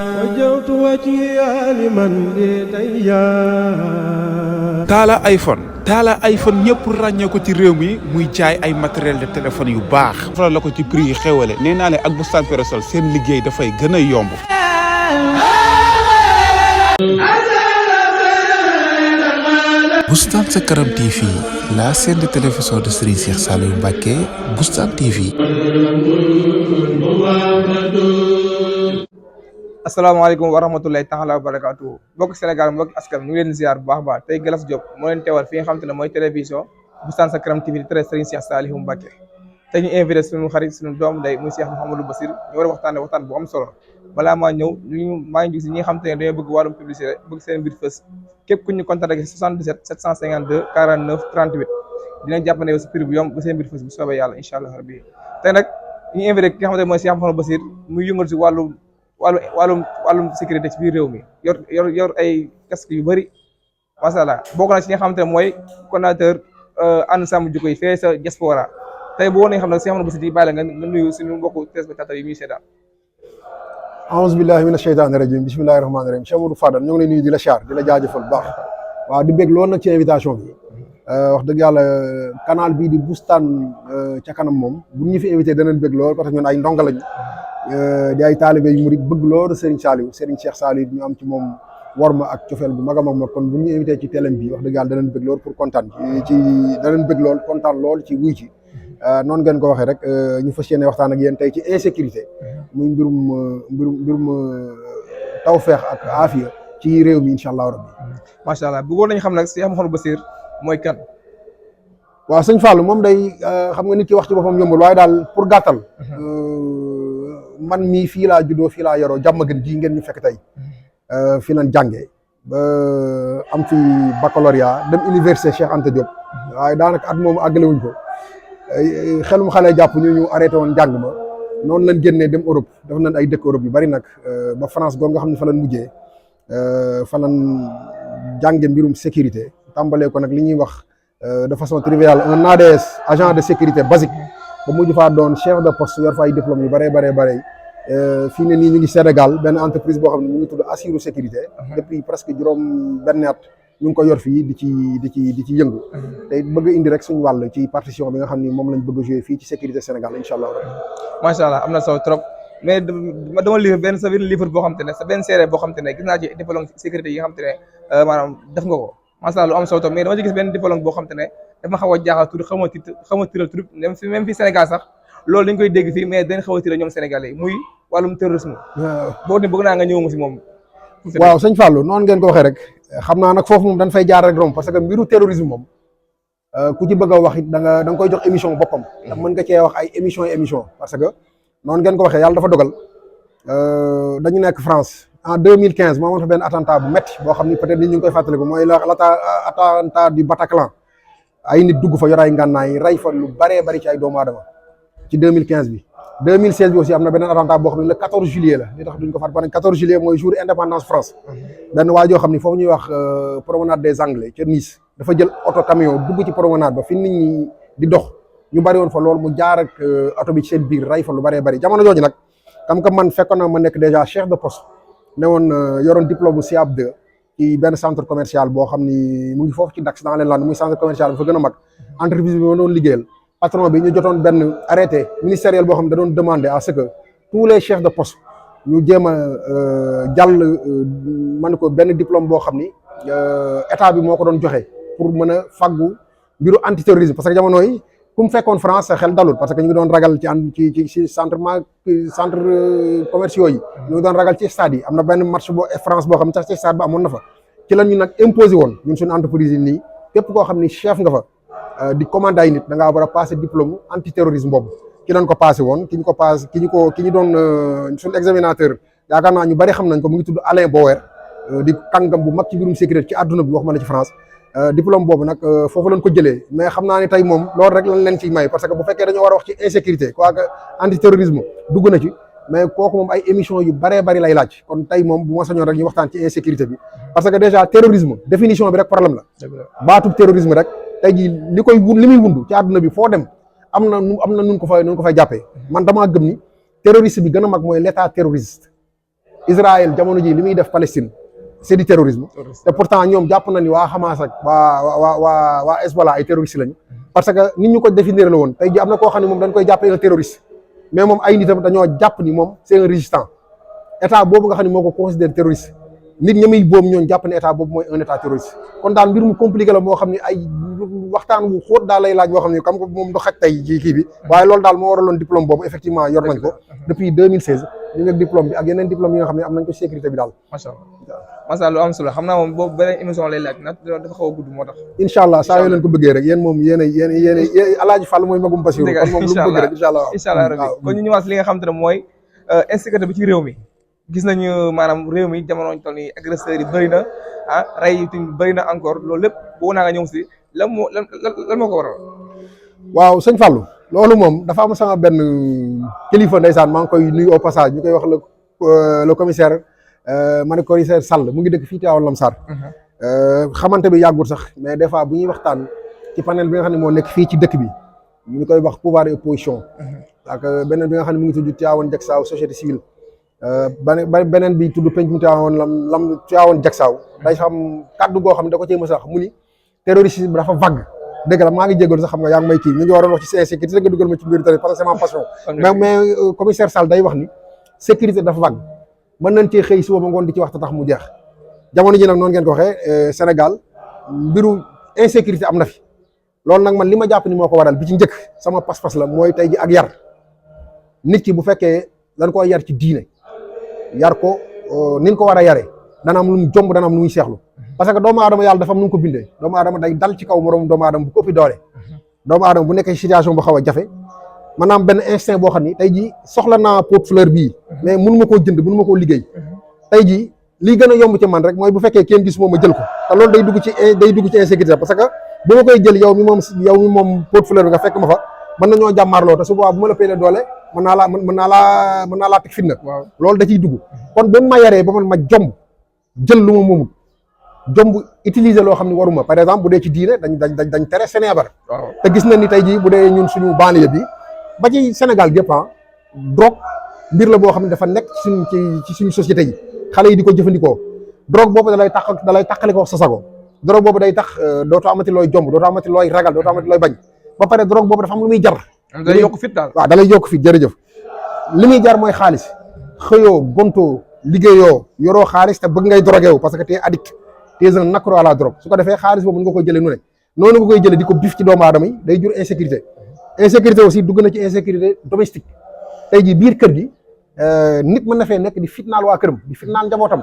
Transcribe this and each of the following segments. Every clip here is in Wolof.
وجهت وجهي لمن لديا Talla iPhone ñëpp ràññee ko ci réew mi muy jaay ay matériel de téléphone yu baax faral la ko ci prix yi xewale nee naa leen ak Boustan Parasol seen liggéey dafay gën a yomb. Boustan Sa Kanam TV, la chaîne de télévision de Serigne Cheikh Saliou Mbacké, Boustan TV. asalaamaaleykum wa rahmatulahi taala wa barakaatu mbokk Sénégal mbokk askan ñu ngi leen ziar bu baax a baax tey Galas Diop moo leen teewal fi nga xam te ne mooy télévision Boustan Sa Kanam TV di tere Serigne Cheikh Saliou Mbacké tey ñu invité suñu xarit suñu doom day muy Cheikh Mouhamadou Bassir ñu war a waxtaan bu am solo balaa maa ñëw maa ngi gis ñi nga xam te ne dañoo bëgg wàllum publicité bëgg seen mbir fës képp ku ñu contacté 77 752 49 38 dinañ jàpp ne si prix bu yomb bu seen mbir fës bu soobee yàlla incha allah rabbi tey nag ñu invité ki nga xam te ne mooy Cheikh Mouhamadou Bassir muy yëngal si wàllum sécurité ci biir réew mi yor ay casque yu bëri macha allah bokk na ci nga xamante ne mooy coordinateur ànd sàmm jikko yi fee sa diaspora tey bu woon nañ xam nag Cheikh Mouhamadou Bassir di bàyyi la nga nuyu suñu mbokku téléspectateurs yi muy seetaan. aouzu billahi mina sheytaani rajim bismillahi rahmaani rahim Cheikh Modou Fadal ñoo ngi lay nuyu di la char di la jaajëfal bu baax waaw di bég loolu nag ci invitation bi wax dëgg yàlla canal bii di Boustan ca kanam moom bu ñu fi invité danañ bég lool parce que ñun ay ndonga lañu di ay taalibe yu murid bëgg loolu Serigne Cheikh Saliou ñu am ci moom worma ak cofeel bu mag a mag kon bu ñu invité ci télém bi wax dëgg yàlla danañ bëgg lool pour kontaan ci danañ bëgg lool kontaan lool ci wuy ci noonu ngeen ko waxee rek ñu fas yéene waxtaan ak yéen tey ci insécurité muy mbirum tawfeex ak aafiya ci réew mi incha allah rabbi macha allah bëggoon nañu xam nag Cheikh Mouhamadou Bassir mooy kan. waaw sëñ Fallou moom day xam nga nit ki wax ci boppam yombul waaye daal pour gàttal man mii fii laa juddoo fii laa yoroo jàmm gën ji ngeen ñu fekk tey fii lañ jàngee ba am fi baccalauréat dem université Cheikh Anta Diop waaye daanaka at moomu àggale wuñ ko xelum xale jàpp ñu arrêté woon njàng ma noonu lañ génnee dem Europe def nañ ay dëkk Europe yu bari nag ba France googu nga xam ne fa lañ mujjee fa lañ jànge mbirum sécurité tàmbalee ko nag li ñuy wax de façon triviale un ADS agent de sécurité basique ba mujj faa doon chef de poste yor fa ay diplôme yu bare fii ne nii ñu ngi Sénégal benn entreprise boo xam ne mu ngi tudd Assirou sécurité depuis presque juróom benn at ñu ngi ko yor fii di ci yëngu te bëgg a indi rek suñu wàll ci partition bi nga xam ni moom lañ bëgg a jouer fii ci sécurité Sénégal incha allah macha allah am na solo trop mais dama lire benn livre boo xam te ne sa benn série boo xam te ne gis naa ci diplôme sécurité yi nga xam te ne maanaam def nga ko macha allah lu am solo trop mais dama ci gis benn diplôme boo xam te ne daf ma xaw a jaaxal tuuti xaw ma tiral tuuti même fii Sénégal sax loolu dañ koy dégg fii mais dañ xaw a tiral ñoom Sénégalais yi muy wàllum terrorisme boo ni bëgg naa nga ñëw ma si moom. waaw sëñ Fallou noonu ngeen ko waxee rek xam naa nag foofu moom dañ fay jaar rek rom parce que mbiru terrorisme moom ku ci bëgg a wax it da nga koy jox émission boppam ndax mën nga cee wax ay émission parce que noonu ngeen ko waxee yàlla dafa dogal dañu nekk France en 2015 moo amoon fa benn attentat bu métti boo xam ni peut-être nit ñu ngi koy fàttaliku mooy l'attentat du Bataclan ay nit dugg fa yor ay ngànnaay rey fa lu bari ci ay doomu aadama ci 2015 bi 2016 bi aussi am na beneen attentat boo xam ne le 14 juillet la li tax duñ ko fàtte parce que 14 juillet mooy jour indépendance France benn waa joo xam ni foofu ñuy wax promenade des Anglais ca Nice dafa jël oto camion dugg ci promenade ba fi nit ñi di dox ñu bari woon fa loolu mu jaar ak oto bi ci seen biir rey fa lu bari jamono jooju nag comme que man fekkoon na ma nekk déjà chef de poste ne woon yoroon diplôme bu SIAP 2 ci benn centre commercial boo xam ni mu ngi foofu ci Dax dans les Landes muy centre commercial bi fa gën a mag entreprise bi ma doon liggéeyal patron bi ñu jotoon benn arrêté ministériel boo xam ne da doon demander à ce que tous les chefs de poste ñu jéem a jàll man ko benn diplôme boo xam ni état bi moo ko doon joxe pour mën a faggu mbiru antiterrorisme parce que jamono yi ku mu fekkoon France sa xel dalul parce que ñu ngi doon ragal ci centre commerciaux yi ñu ngi doon ragal ci stade yi am na benn match boo France boo xam ne sax ci stade ba amoon na fa ci la ñu nag imposé woon ñun suñu entreprise yi nii képp koo xam ni chef nga fa di commandé ay nit da ngaa war a passé diplôme antiterrorisme boobu ki lañ ko passé woon ki ñu doon suñu examinateur yaakaar naa ñu bari xam nañ ko mu ngi tudd Alain Bower di kàngam bu mag ci mbirum sécurité ci àdduna bi wax ma la ci France diplôme boobu nag foofu lañ ko jëlee mais xam naa ne tey moom loolu rek lañ leen ciy may parce que bu fekkee dañoo war a wax ci insécurité quoi que antiterrorisme dugg na ci mais kooku moom ay émission yu bari lay laaj kon tey moom bu ma sañoon rek ñu waxtaan ci insécurité bi parce que déjà terrorisme définition bi rek problème la baatub terrorisme rek tey jii li muy wundu ci àdduna bi foo dem am na nun ko fay jàppee man damaa gëm ni terroriste bi gën a mag mooy l'état terroriste Israël jamono ji li muy def Palestine c'est du terrorisme te pourtant ñoom jàpp na ni waa Hamas ak waa Hezbollah ay terroristes lañu parce que nit ñu ko définir la woon tey ji am na koo xam ne moom dañ koy jàppee un terroriste mais moom ay nitam dañoo jàpp ni moom c'est un résistant état boobu nga xam ne moo ko considère terroriste nit ñi muy boom ñoon jàpp ne état boobu mooy un état terroriste kon daal mbir mu compliqué la moo xam ne ay waxtaan wu xóot daal lay laaj boo xam ne comme que moom du xaj tey ci kii bi waaye loolu daal moo waraloon diplôme boobu effectivement yor nañ ko depuis 2016 ñu ngi ak diplôme bi ak yeneen diplôme yi nga xam ne am nañ ko sécurité bi daal macha allah lu am solo xam naa moom boobu beneen émission lay laaj nag dafa xaw a gudd moo tax incha allah saa yoo leen ko bëggee rek yéen moom yéen Alaaji Fall mooy magum Basiru kon moom lu mu bëgg rek incha allah rabbi kon ñu ñëwaat li nga xam te ne mooy insécurité bi ci réew mi gis nañu maanaam réew mi jamono ñu toll nii agresseurs yi bëri na rey yi tamit bëri na encore loolu lépp boo naa nga ñëw si lan moo ko waral. waaw sëñ Fallou loolu moom dafa am sama benn kilifa ndeysaan maa ngi koy nuyu au passage ñu koy wax le commissaire ma ne commissaire Sall mu ngi dëkk fii Tivaouane Lamsar xamante bi yàggul sax mais des fois bu ñuy waxtaan ci panel bi nga xam ne moo nekk fii ci dëkk bi ñu koy wax pouvoir et opposition ak beneen bi nga xam ne mu ngi tudd Tivaouane Diacksao société civile beneen bi tudd penc mu Tivaouane Tivaouane Diacksao day xam kàddu goo xam ne da ko cee mës a wax mu ni terrorisme bi dafa vague dëgg la maa ngi jégalu sax xam nga yaa ngi may kii mi ngi waroon wax ci sécurité nga dugal ma ci biir tamit parce que c'est ma passion mais commissaire Sall day wax ni sécurité dafa vague mën nañ cee xëy suba ba ngoon di ci wax tax mu jeex jamono ji nag noonu ngeen ko waxee Sénégal mbiru insécurité am na fi loolu nag man li ma jàpp ni moo ko waral bi ci njëkk sama pas-pas la mooy tey ji ak yar nit ki bu fekkee dañ koo yar ci diine yar ko ni ñu ko war a yaree dana am lu mu jomb dana am lu muy seexlu parce que doomu aadama yàlla dafa am nu mu ko bindee doomu aadama day dal ci kaw moroom doomu aadama bu ko ëppi doole doomu aadama bu nekkee situation bu xaw a jafe maanaam benn instinct boo xam ni tey jii soxla naa pot fleur bii mais mënu ma koo jënd mënu ma koo liggéey tey jii lii gën a yomb ci man rek mooy bu fekkee kenn gis moom ma jël ko te loolu day dugg ci insécurité parce que bu ma koy jël yow mi moom pot fleur bi nga fekk ma fa mën nañoo jàmmaarloo te su boobaa bu ma la payee doole mën naa laa teg fitna loolu da ciy dugg kon ba ma yaree ba man ma jomb jël lu ma moomul jomb utiliser loo xam ne waruma par exemple bu dee ci diine dañ tere Sénébar te gis na ni tey jii bu dee ñun suñu banlieue bi ba ci Sénégal gépp drogue mbir la boo xam ne dafa nekk ci suñu société yi xale yi di ko jëfandikoo drogue boobu dalay tàqali ko sa sago drogue boobu day tax dootoo amati looy jomb dootoo amati looy ragal dootoo amati looy bañ ba pare drogue boobu dafa am lu muy jar dalay yokk fit daal waaw dalay yokk fit jërëjëf li muy jar mooy xaalis xëyoo gontoo liggéeyoo yoroo xaalis te bëgg ngay drogué wu parce que t'es addict t'es un accro à la drogue su ko defee xaalis boobu nga koy jëlee nu ne noonu nga koy jëlee di ko bif ci doomu aadama yi day jur insécurité aussi dugg na ci insécurité domestique tey jii biir kër gi nit mën na fee nekk di fitnaal waa këram di fitnaal njabootam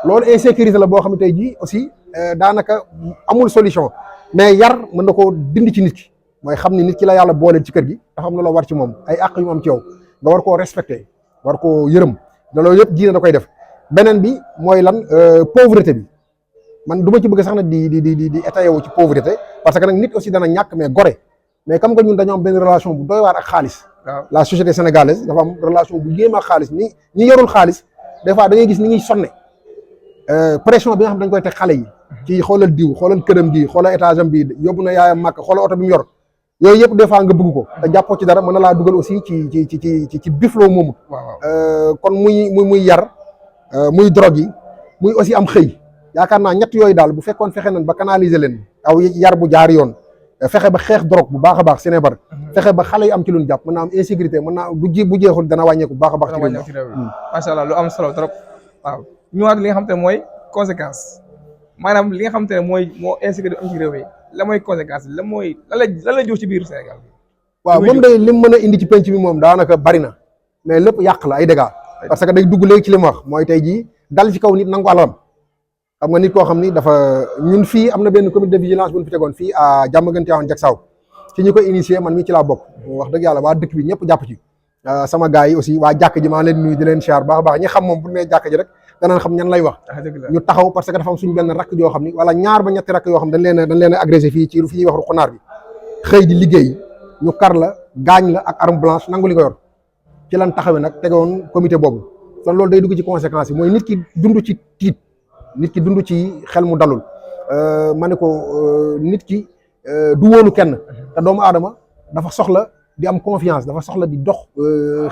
loolu insécurité la boo xam ne tey jii aussi daanaka amul solution mais yar mën na koo dindi ci nit ki mooy xam ni nit ki la yàlla booleel ci kër gi dafa am lu la war ci moom ay àq yu am ci yow nga war koo respecté war koo yërëm da loolu yëpp diine da koy def beneen bi mooy lan pauvreté bi man du ma ci bëgg sax nag di étayé wu ci pauvreté parce que nag nit aussi dana ñàkk mais gore mais comme que ñun dañoo am benn relation bu doy waar ak xaalis la société sénégalaise dafa am relation bu yéem ak xaalis ñi yorul xaalis des fois da ngay gis ni ñuy sonne pression bi nga xam dañ koy teg xale yi ci xoolal diw xoolal këram gi xoolal étage am bi yóbbu na yaayam màkk xoolal oto bi mu yor yooyu yëpp des fois nga bëgg ko te jàppoo ci dara mën na laa dugal aussi ci bifloo moomu kon muy yar muy drogue yi muy aussi am xëy yaakaar naa ñett yooyu daal bu fekkoon fexe nañ ba canaliser leen aw yar bu jaar yoon fexe ba xeex drogue bu baax a baax Sénébar fexe ba xale yi am ci luñ jàpp mën naa am insécurité mën naa bu jeexul dana wàññeeku bu baax a baax ci réew mi macha allah lu am solo trop waaw ñëwaat li nga xam te ne mooy conséquence maanaam li nga xam te ne moo insécurité am ci réew mi la mooy conséquence lan la jur ci biir Sénégal waaw moom day lim mën a indi ci penc bi moom daanaka bari na mais lépp yàq la ay dégâts parce que day dugg léegi ci li ma wax mooy tey jii dal ci kaw nit nangu alalam xam nga nit koo xam ni dafa ñun fii am na benn comité de vigilance bu ñu fi tegoon fii à Diamaguène Tivaouane Diacksao ci ñi ko initié man mii ci laa bokk wax dëgg yàlla waa dëkk bi ñëpp jàpp ci sama gars yi aussi waa jàkk ji maa leen nuyu di leen siyaar baax a baax ñi xam moom bu nee jàkk ji rek danaan xam ñan lay wax ñu taxaw parce que dafa am suñu benn rakk joo xam ni wala ñaar ba ñetti rakk yoo xam dañ leen a agressé fii ci fi ñuy wax Ruqonaar bi xëy di liggéey ñu kar la gaañ la ak arme blanche nangu li ko yor ci lan taxawee nag tegoon comité boobu kon loolu day dugg ci conséquences yi mooy nit ki dund ci tiit nit ki dund ci xel mu dalul ma ne ko nit ki du wóolu kenn te doomu aadama dafa soxla di am confiance dafa soxla di dox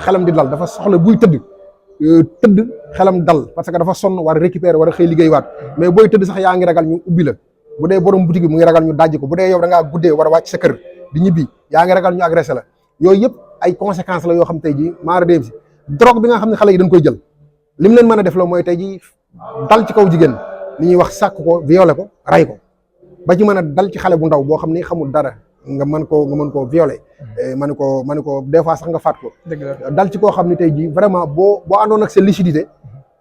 xelam di dal dafa soxla buy tëdd tëdd xelam dal parce que dafa sonn war a récupérer war a xëy liggéey waat mais booy tëdd sax yaa ngi ragal ñu ubbi la bu dee borom boutique bi mu ngi ragal ñu dajji ko bu dee yow da ngaa guddee war a wàcc sa kër di ñibbi yaa ngi ragal ñu agressé la yooyu yëpp ay conséquences la yoo xam tey jii maara dem si drogue bi nga xam ne xale yi dañ koy jël li mu leen mën a def la mooy tey jii dal ci kaw jigéen li ñuy wax sàkk ko violé ko ray ko ba ci mën a dal ci xale bu ndaw boo xam ni xamul dara nga mën koo violé mën ko des fois sax nga faat ko dal ci koo xam ne tey jii vraiment boo àndoon ak sa lucidité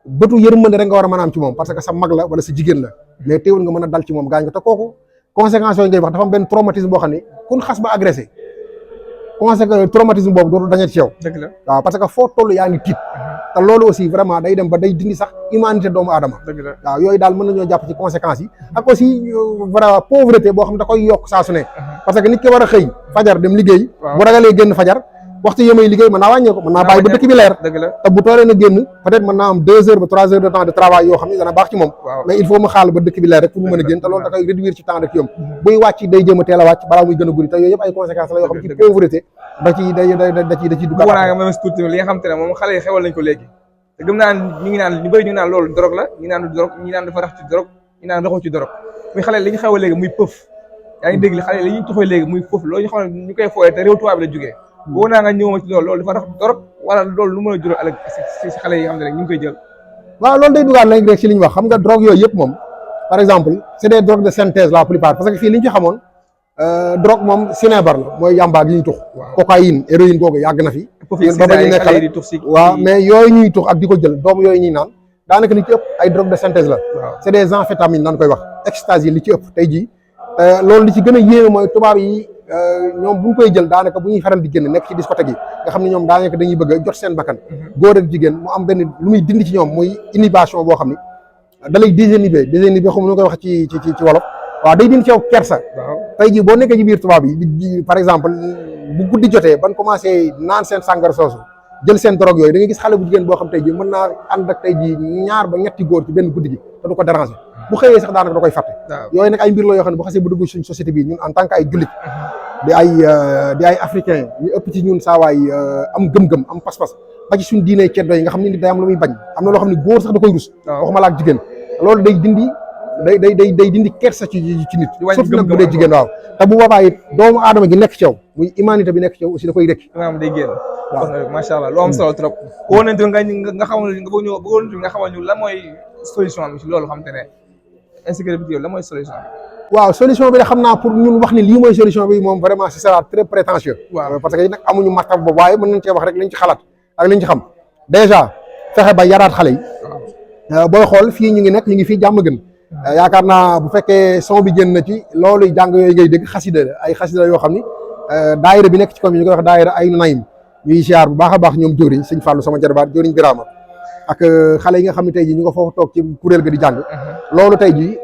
bëtu yërmande rek nga war a mën a am ci moom parce que sa mag la wala sa jigéen la mais teewul nga mën a dal ci moom gaañ ko te kooku conséquences yooyu ngay wax dafa am benn traumatisme boo xam ne kun xas ba agressé traumatisme boobu dootul dañet ci yow waaw parce que foo toll yaa ngi tiit te loolu aussi vraiment day dem ba day dindi sax humanité doomu aadama waaw yooyu daal mën nañoo jàpp ci conséquences yi ak aussi vraiment pauvreté boo xam ne da koy yokk saa su ne parce que nit ki war a xëy fajar dem liggéey bu ragalee génn fajar waxtu yémay liggéey mën naa wàññeeku mën naa bàyyi ba dëkk bi leer te bu toolee na génn peut-être mën naa am 2 heures ba 3 heures de temps de travail yoo xam ne dana baax ci moom mais il faut mu xaal ba dëkk bi leer rek pour mu mën a génn te loolu da koy réduire ci temps de kiyam buy wàcc day jëm a teel a wàcc balaa muy gën a guddi te yooyu yëpp ay conséquences la yoo xam ci pauvreté da ciy dugg nga même tuuti li nga xam te ne moom xale yi xewal nañ ko léegi te gëm naa ñu ngi naan ñu bëri ñu ngi naan loolu drogue la ñu naan du drogue ñu naan dafa rax ci drogue ñu naan raxoo ci drogue muy xale li ñu xewal léegi muy pëf yaa ngi dégg xale li ñuy tuxee léegi muy pëf loolu ñu xam ne ñu koy fooyee te réew tubaab bi la jógee boo naa nga ñëwuma ci loolu dafa rax drogue wala loolu lu mën a jural ëllëg si xale yi nga xam ne ñu ngi koy jël waaw loolu day dugaat lañ rek ci li ñu wax xam nga drogue yooyu yëpp moom par exemple c'est des drogues de synthèse la plupart parce que fii li ñu ci xamoon drogue moom sinébar la mooy yamba gi ñuy tux cocaïne héroïne googu yàgg na fi ba ba ñu nekkal waaw mais yooyu ñuy tux ak di ko jël doom yooyu ñuy naan daanaka li ci ëpp ay drogue de synthèse la c'est des amphétamines nan koy wax ecstasy li ci ëpp tey jii loolu li ci gën a yéeme mooy tubaab yi ñoom bu ñu koy jël daanaka bu ñuy faral di génn nekk ci discothèque yi nga xam ne ñoom daanaka dañuy bëgg a jot seen bakkan góor ak jigéen mu am benn lu muy dindi ci ñoom muy inhibition boo xam ni da lay désinhibé xam nu koy wax ci wolof waaw day dindi ci yow kersa tey jii boo nekkee ci biir tubaab yi par exemple bu guddi jotee ban commencé naan seen sàngara soosu jël seen drogue yooyu da ngay gis xale bu jigéen boo xam tey jii mën naa ànd ak tey jii ñaar ba ñetti góor ci benn guddi gi te du ko déranger bu xëyee sax daanaka da koy fàtte yooyu nag ay mbir la yoo xam ne bu xasee bu dugg suñ société bi ñun en tant que ay jullit di ay africain ñu ëpp ci ñun saawaay am gëm-gëm am pas-pas ba ci suñ diinee ceddo yi nga xam ne nit day am lu muy bañ am na loo xam ne góor sax da koy rus waxuma la ak jigéen loolu day dindi day dindi kersa ci nit surtout nag bu dee jigéen waaw te bu boobaa it doomu aadama gi nekk ci yow muy humanité bi nekk ci yow aussi da koy rëkk day génn waaw macha allah lu am solo trop woon nañ nga xamal ñu lan mooy solution bi ci loolu xam te ne insécurité la mooy solution bi waaw solution bi de xam naa pour ñun wax ni lii mooy solution bi moom vraiment ce sera très prétentieux parce que nag amuñu martab boobu waaye mën nañ cee wax rek liñ ci xalaat ak liñ ci xam déjà fexe ba yaraat xale yi booy xool fii ñu ngi fii jàmm gën yaakaar naa bu fekkee son bi génn na ci loolu jàng yooyu ngay dégg xasida la ay xasida yoo xam ni daayira bi nekk ci commune ñu koy wax daayira ay Naim ñuy ziar bu baax a baax ñoom jóoriñ sëñ Fallou sama jarbaat jóoriñ Birama ak xale yi nga xam ne tey jii ñu nga foofu toog ci kuréel ga di jàng loolu tey jii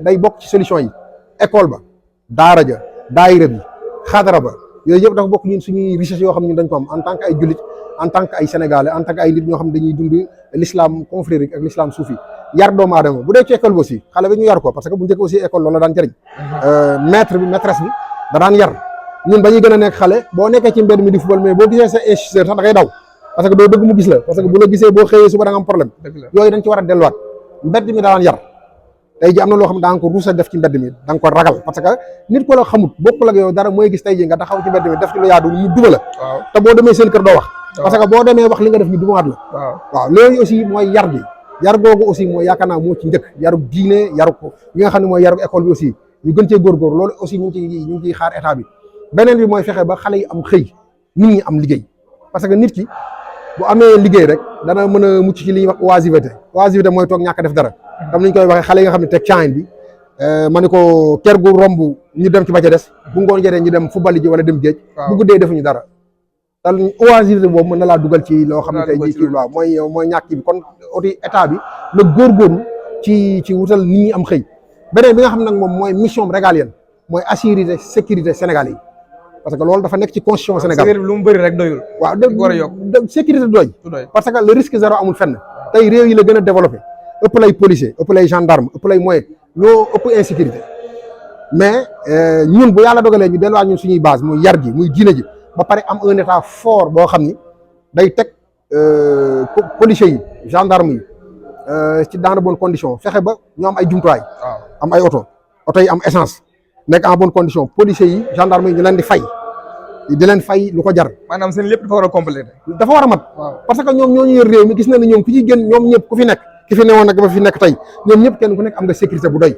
day bokk ci solution yi école ba daara ja daayira bi xadara ba yooyu yëpp dafa bokk ñun suñuy richesse yoo xam ne ñun dañ ko am en tant que ay jullit en tant que ay sénégalais en tant que ay nit ñoo xam ne dañuy dund l'islam confrérique ak l'islam soufi yar doomu aadama bu dee ci école bi aussi xale bi ñu yar ko parce que bu njëkk aussi école loolu la daan jëriñ maître bi maîtresse bi da daan yar ñun ba ñuy gën a nekk xale boo nekkee ci mbedd mi di football mais boo gisee sa instituteur sax da ngay daw parce que doo bëgg mu gis la parce que bu la gisee boo xëyee suba da nga am problème yooyu dañ ci war a delluwaat mbedd mi daan yar tey ji am na loo xam ne da nga ko ruus a def ci mbedd mi da nga ko ragal parce que nit ko la xamut bokkul ak yow dara mooy gis tey ji nga taxaw ci mbedd mi def ci lu yaadu mu duma la te boo demee seen kër doo wax parce que boo demee wax li nga def ñu dumaat la waaw loolu aussi mooy yar gi yar googu aussi mooy yaakaar naa moo ci njëkk yarug diine yarug yi nga xam ne mooy yarug école bi aussi ñu gën cee góorgóor loolu aussi ñu ngi ciy xaar état bi beneen bi mooy fexe ba xale yi am xëy nit ñi am liggéey parce que nit ki bu amee liggéey rek dana mën a mucc ci li ñuy wax oisiveté mooy toog ñàkk def dara comme ni ñu koy waxee xale yi nga xam ne teg caayin bi ma ni ko kër gu romb ñu dem ci ba ca des bu ngoon jotee ñu dem football ji wala dem géej bu guddee defuñu dara te oisiveté boobu mën na laa dugal ci loo xam ne tey jii ci waaw mooy ñàkk bi kon oti état bi la góorgóorlu ci wutal nit ñi am xëy beneen bi nga xam nag moom mooy mission régalienne mooy assurer sécurité Sénégal yi parce que loolu dafa nekk ci constitution Sénégal sécurité bi lu mu bëri rek doyul waaw war a yokk sécurité doy parce que le risque zéro amul fenn tey réew yi la gën a développé ëpp lay policier ëpp lay gendarme ëpp lay moyen ñoo ëpp insécurité mais ñun bu yàlla dogalee ñu delluwaat ñun suñuy base muy yar gi muy diine ji ba pare am un état fort boo xam ni day teg policiers yi gendarme yi ci dans de bonnes conditions fexe ba ñu am ay jumtuwaay. am ay oto yi am essence nekk en bonne condition policiers yi gendarme yi ñu leen di fay lu ko jar. maanaam seen lépp dafa war a complété. dafa war a mat. parce que ñoom ñoo ñu yor réew mi gis na ne ñoom ku ci gën ñoom ñëpp ku fi nekk ki fi newoon nag ba fi nekk tey ñoom ñëpp kenn ku nekk am nga sécurité bu doy.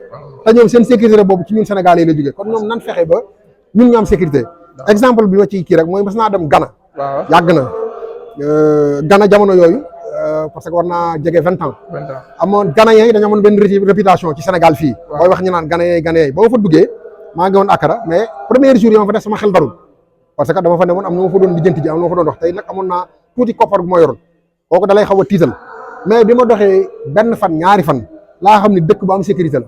te ñoom seen sécurité boobu ci ñun Sénégal yi la jógee kon ñoom nan fexe ba ñun ñu am sécurité. exemple bi ma ciy kii rek mooy mas naa dem Ghana. yàgg na Ghana jamono yooyu parce que war naa jege 20 ans. amoon Ghanéens yi dañoo amoon benn réputation ci Sénégal fii. booy wax ñu naan Ghanéens yi ba ma fa duggee maa ngi woon Accra mais premier jour yi ma fa def sama xel darul parce que dama fa newoon am na ma fa doon lijjanti ji am na ma fa doon dox tey nag amoon naa tuuti koppar bu ma yoroon kooku da lay xaw a tiital mais bi ma doxee benn fan ñaari fan laa xam ne dëkk bu am sécurité la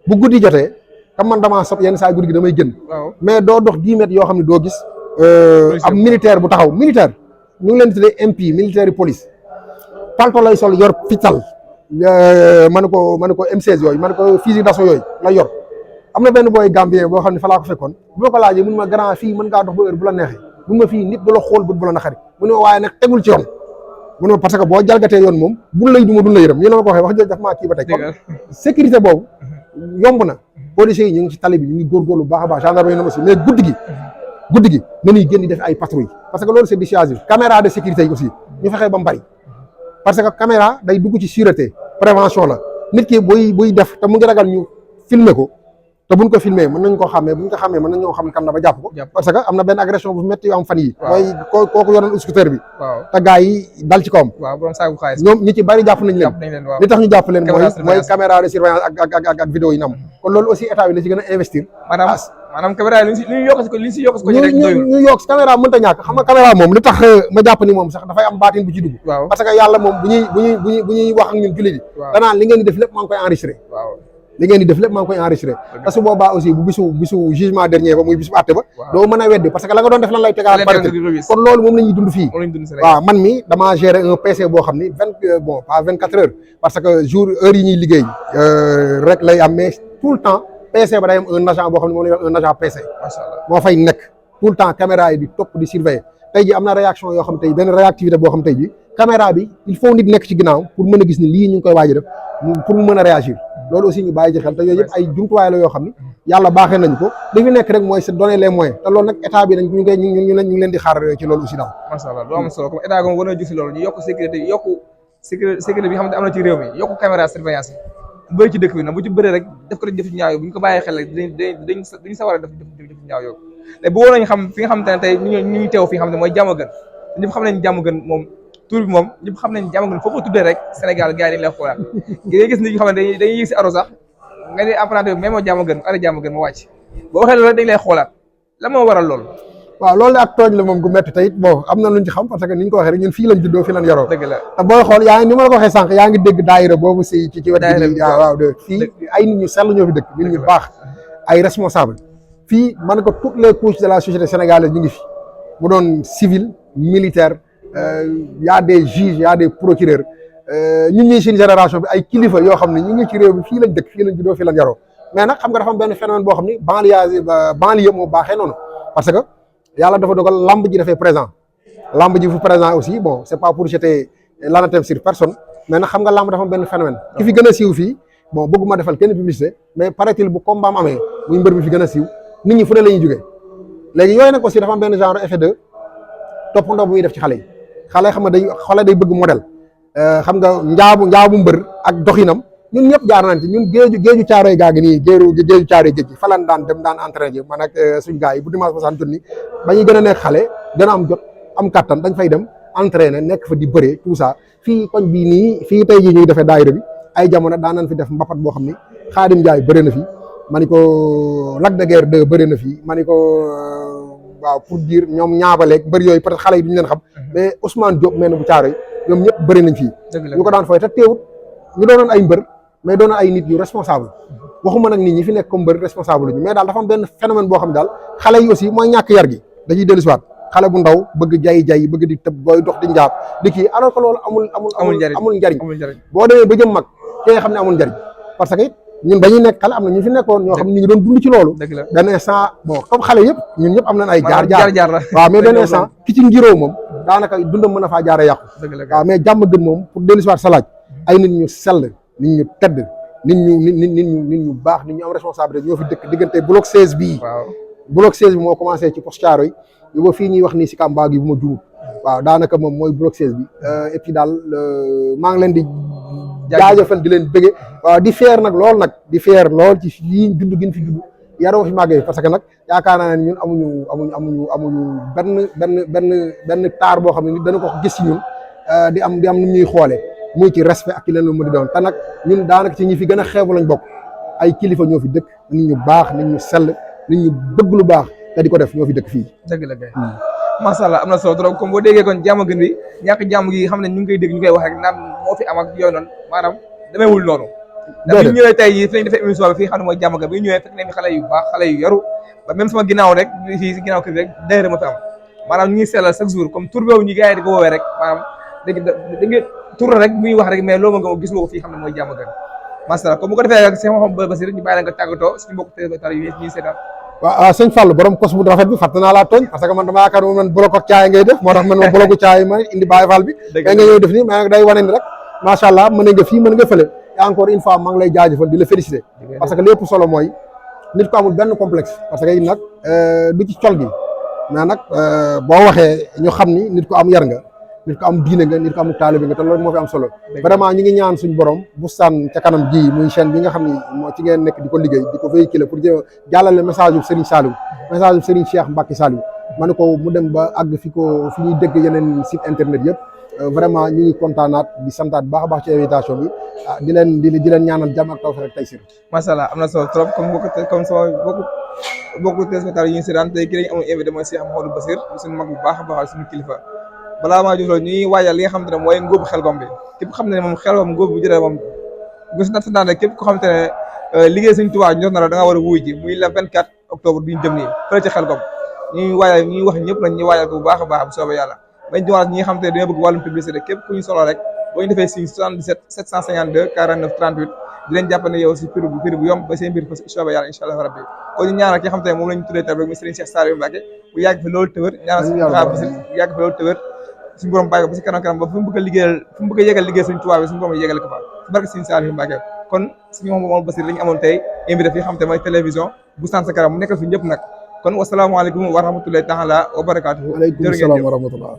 bu guddi jotee comme man damaa sob yenn saa guddi gi damay génn mais doo dox 10 mètres yoo xam ne doo gis am militaire bu taxaw militaire ñu ngi leen di tuddee MP militaire police palto lay sol yor fital ma ne ko M16 yooyu ma ne ko fusil d'assaut yooyu la yor am na benn booy Gambien boo xam ne fa laa ko fekkoon bu ma ko laajee mun ma grand fii mën ngaa dox ba heure bu la neexee mun ma fii nit du la xool bët bu la naqari mu ne ma waaye nag tegul ci yoon mu ne ma parce que boo jalgatee yoon moom buñ lay duma duñ la yërëm ñu la ma ko waxee wax jooju daf maa kii ba tey kon sécurité boobu yomb na policiers yi ñu ngi ci tali bi ñu ngi góorgóorlu bu baax a baax gendarme yi na aussi mais guddi gi nañuy génn di def ay patrouille parce que loolu c'est dissuasif caméra de sécurité yi aussi ñu fexee ba mbari parce que caméra day dugg ci sûreté prévention la nit ki buy def te mu ngi ragal ñu filmer ko te buñ ko filmé mën nañ ko xàmmee buñ ko xàmmee mën nañ ñoo xam kan la ba jàpp ko parce que am na benn agression bu métti yu am fan yi mooy kooku yoroon scooter bi te gars yi dal ci kawam ñoom ñi ci bari jàpp nañ leen li tax ñu jàpp leen mooy caméra de surveillance ak vidéo yi nam kon loolu aussi état bi la ci gën a investir maanaam caméra yi li si yokk ko ñu yokk caméra mënta ñàkk xam nga caméra moom li tax ma jàpp ni moom sax dafay am baatin bu ci dugg parce que yàlla moom bu ñuy wax ak ñun jullit yi danaan li ngeen di def lépp maa ngi koy enregistré li ngeen di def lépp maa ngi koy enregistré te su boobaa aussi bu bisu jugement dernier ba muy bisu àtte ba doo mën a weddi parce que la nga doon def lan lay tegaat parité kon loolu moom la ñuy dund fii waaw man mi damaa gérer un PC boo xam ni pas 24 heures parce que heure yi ñuy liggéey rek lay am mais tout le temps PC ba day am un agent boo xam ne moom la ñuy wax un agent PC moo fay nekk tout le temps caméra yi di topp di surveiller tey ji am na réaction yoo xam tey benn réactivité boo xam tey ji caméra bi il faut nit nekk ci ginnaaw pour mën a gis ni lii ñu ngi koy waaj a def pour mu mën a réagir loolu aussi ñu bàyyi ci xel te yooyu yëpp ay jumtuwaay la yoo xam ni yàlla baaxee nañu ko li fi nekk rek mooy se donner les moyens te loolu nag état bi nañ ñu ngi leen di xaar ci loolu aussi daal macha allah lu am solo comme état comme war a gis loolu ñu yokk sécurité bi xam ne am na ci réew mi yokk caméra surveillance yi bëri ci dëkk bi nag bu ci bëree rek def ko def ñaaw bu ñu ko bàyyee xel rek dañu sawar a def ñaaw yow te bu woon nañ xam fi nga xam te ne tey ñu ngi teew fi nga xam ne mooy Diamaguène ñëpp xam nañ Diamaguène moom tur bi moom ñëpp xam nañ Diamaguène foo ko tuddee rek Sénégal gars yi dañ lay xoolaat ngay gis nit ñi xam ne dañuy yëg si aro sax nga ne apprenti bi même moo Diamaguène ana Diamaguène ma wàcc boo waxee loolu rek dañ lay xoolaat la moo waral loolu waaw loolu ak tooñ la moom gu métti tey bon am na luñ ci xam parce que ni ñu ko waxee rek ñun fii lañ juddoo fii lañ yaroo dëgg la te booy xool yaa ngi ni ma la ko waxee sànq yaa ngi dégg daayira boobu si ci wet bi waaw de fii ay nit ñu sell ñoo fi dëkk nit ñu baax ay responsable fii man ko toutes les couches de la société sénégalaise ñu ngi fi mu doon civil militaire y a des juges y a des procureurs ñun ñii seen génération bi ay kilifa yoo xam ne ñu ngi ci réew bi fii lañ dëkk fii lañ juddoo fii lañ yaroo mais nag xam nga dafa am benn phénomène boo xam ni banlieue moo baaxee noonu parce que yàlla dafa dogal lamb ji dafay présent lamb ji fu présent aussi bon c'est pas pour jeter l'anathème sur personne mais nag xam nga lamb dafa am benn phénomène ki fi gën a siiw fii bon bëgguma defal kenn publicité mais paraît-il bu combat am amee muy mbër bi fi gën a siiw nit ñi fu ne la ñuy jógee léegi yooyu nag aussi dafa am benn genre effet de toppandoo bu muy def ci xale yi xale xam nga xale day bëgg modèle xam nga njaabu mbër ak doxinam ñun ñëpp jaar nañ ci ñun géeju caaroy gaa gi nii géeju caaroy géej gi fa lan daan dem daan entraîné ji man ak suñ gars yi bu dimanche masaan jot ni ba ñuy gën a nekk xale gën a am jot am kattan dañ fay dem entraîné nekk fa di bëree tout ça fii koñ bii nii fii tey jii ñuy defee daayira bi ay jamono daan nañ fi def mbapat boo xam ni Xaadim Njaay bëri na fi ma ni ko Lac de Guerre 2 bëri na fi ma ni ko waaw pour dire ñoom ñaabaleeg mbër yooyu peut-être xale yi duñu leen xam mais Ousmane Diop mel na bu caaroy ñoom ñëpp bëri nañ fii ñu ko daan fooy te teewut ñu doonoon ay mbër mais doon ay nit yu responsable waxuma nag nit ñi fi nekk comme mbër responsable ñu mais daal dafa am benn phénomène boo xam ne daal xale yi aussi mooy ñàkk yar gi dañuy dellu si waat xale bu ndaw bëgg jay bëgg di tëb booy dox di njaab di kii alors que loolu amul njariñ boo demee ba jëm mag ki nga xam ne amul njariñ parce que ñun ba ñuy nekk xale am na ñu fi nekkoon ñoo xam ne ñu ngi doon dund ci loolu dëgg la benn instant bon comme xale yëpp ñun ñëpp am nañ ay jaar-jaar la waaw mais benn instant ki ci ngiroo moom daanaka dundam mën a faa jaare yàqu dëgg la waaw mais jàmm gën moom pour dellu si waat sa laaj ay nit ñu sell nit ñu tedd nit ñu baax nit ñu am responsabilité ñoo fi dëkk diggante bloc 16 bii waaw bloc 16 bi moo commencé ci Poste Thiaroye yi ba fii ñuy wax nii si Kamba gi bu ma juumut waaw daanaka moom mooy bloc 16 bi et puis daal maa ngi leen di jaajëfal di leen bëgge waaw di fier nag lool ci lii judd gin fi judd yaroo fi màggee parce que nag yaakaar naa ne ñun amuñu benn taar boo xam ne nit dana ko gis ci ñun di am nu ñuy xoolee muy ci respect ak ci leen lu mu di doon te nag ñun daanaka ci ñi fi gën a xeebu lañ bokk ay kilifa ñoo fi dëkk nit ñu baax nit ñu sell nit ñu bëgg lu baax te di ko def ñoo fi dëkk fii. dëgg la kay macha allah am na solo trop comme boo déggee kon jàmm gën bi ñàkk jàmm gi xam ne ñu ngi koy dégg ñu koy wax rek naan moo fi am ak yooyu noonu maanaam demeewul noonu ndax bi ñu ñëwee tey yi fi lañ defee émission bi fii xam ne mooy jàmm gën bi ñu ñëwee fekk nañ xale yu baax xale yu yaru ba même sama ginnaaw rek fii si ginnaaw kër rek daayira ma fi am maanaam ñu ngi sellal chaque jour comme tur boobu ñu gars yi di ko woowee rek maanaam da nga tur rek muy wax rek mais loolu nga gis nga ko fii xam ne mooy jàmm gën macha allah comme bu ko defee rek seen xam Basir ñu bàyyi la nga tàggatoo suñu mbokk téléspectateurs yi ñuy seetaan waaw sëñ Fallou borom kos bu rafet bi fàtte naa laa tooñ parce que man dama yaakaar man boloko caay ngay def moo tax man ma boloko caay ma indi Baye Fall bi mais nga ñëw def nii mais nag day wane ni rek macha allah mën nga fii mën nga fële et encore une fois maa ngi lay jaajëfal di la féliciter parce que lépp solo mooy nit ko amul benn complexe parce que nag du ci col gi mais nag boo waxee ñu xam ni nit ko am yar nga nit ko am diine nga nit ko am taalibe nga te loolu moo fi am solo vraiment ñu ngi ñaan suñu borom Boustane ca kanam ji muy chaîne bi nga xam ni moo ci ngeen nekk di ko liggéey di ko véhiculer pour jàllale message bu Serigne Saliou message bu Serigne Cheikh Mbacké Saliou ma ne ko mu dem ba àgg fi ñuy dégg yeneen site internet yëpp vraiment ñu ngi kontaanaat di santaat baax a baax ci invitation bi di leen ñaanal jàmm ak tawfeex ak taysir macha allah am na solo trop comme sama bokku téléspectateurs yi ñu si daan tey ki lañu amoon invité mooy Cheikh Mouhamadou Basir suñu mag bu baax a baax suñu kilifa balaa maa jox loolu ñuy waajal li nga xamante ne mooy ngóobu Xelcom bi képp xam ne moom Xelcom ngóob bu jëree moom gis na ne képp ko xamante ne liggéey Sëñ Tuubaa ñor na la da nga war a wuy ji muy le 24 octobre bi ñu jëm nii fële ci Xelcom ñuy waajal ñuy wax ñëpp nag ñu waajal ko bu baax a baax bu soobee yàlla bañ diwaat ñi nga xamante ne dañoo bëgg wàllum publicité képp ku ñu solo rek boo ñu defee signe 77 752 49 38 di leen jàpp ne yow si prix bu yomb ba seen mbir fa soobee yàlla incha allah rabbi kon ñu ñaanal ki nga xamante ne moom la ñu tuddee tam rek muy Serigne Cheikh Saliou Mbacké bu yàgg fi loolu tëwër ñaanal si bu yàgg fi loolu tëwër suñu borom bàyyi ko ba si kanam ba fu mu bëgg a yegal liggéey suñu tubaab bi suñu borom yegal ko fa si barke Serigne Saliou Mbacké kon suñu moom Basir lañu amoon tey invité fi nga xamante ne mooy télévision Boustane sa kanam mu nekkal fi ñëpp nag kon wasalaamaaleykum wa rahmatulahi taala wa barakaatuhu. waaleykum salaam wa rahmatullah.